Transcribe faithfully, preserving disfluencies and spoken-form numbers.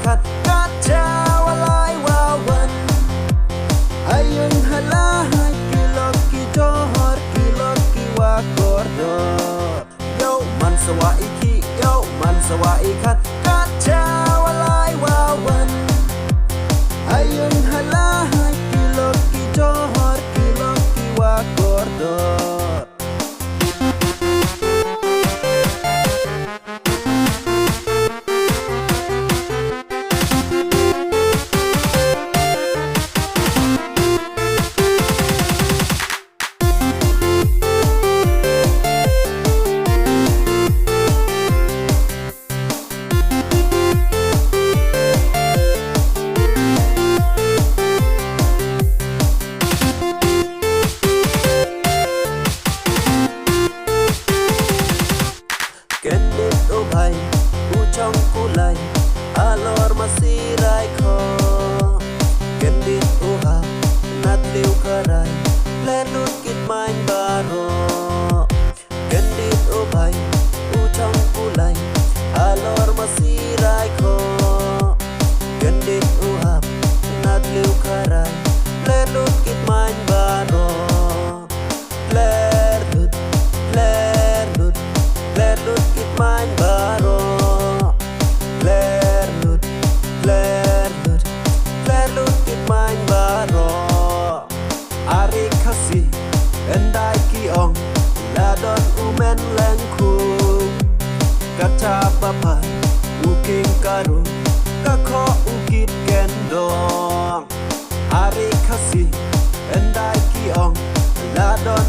Kat kat cha wa lai wa wan. Ha ïing ha la hai ki lok ki johor ki lok ki wa kordor. Yo man sa wa i ki yo man sa wa i kat kat cha wa lai wa wan. Ha ïing ha la hai ki lok ki johor ki lok ki wa kordor. Kendit u bhai u chong kulai halor masi rai kho. Kendit u hap na tliw kharai le lut kit main baroh. Kendit u bhai u chong kulai halor masi rai kho. Kendit u hap na tliw kharai le lut kit main baroh. Ler lut, ler lut, ler lut kit main baroh. Ler lut, ler lut, ler lut kit main baroh. Ari Khasi, en dei ki ong, la don u men leng khung. Kata bapa, u king karu, ka kho u kit kendong. Ari Khasi, en dei ki ong, la don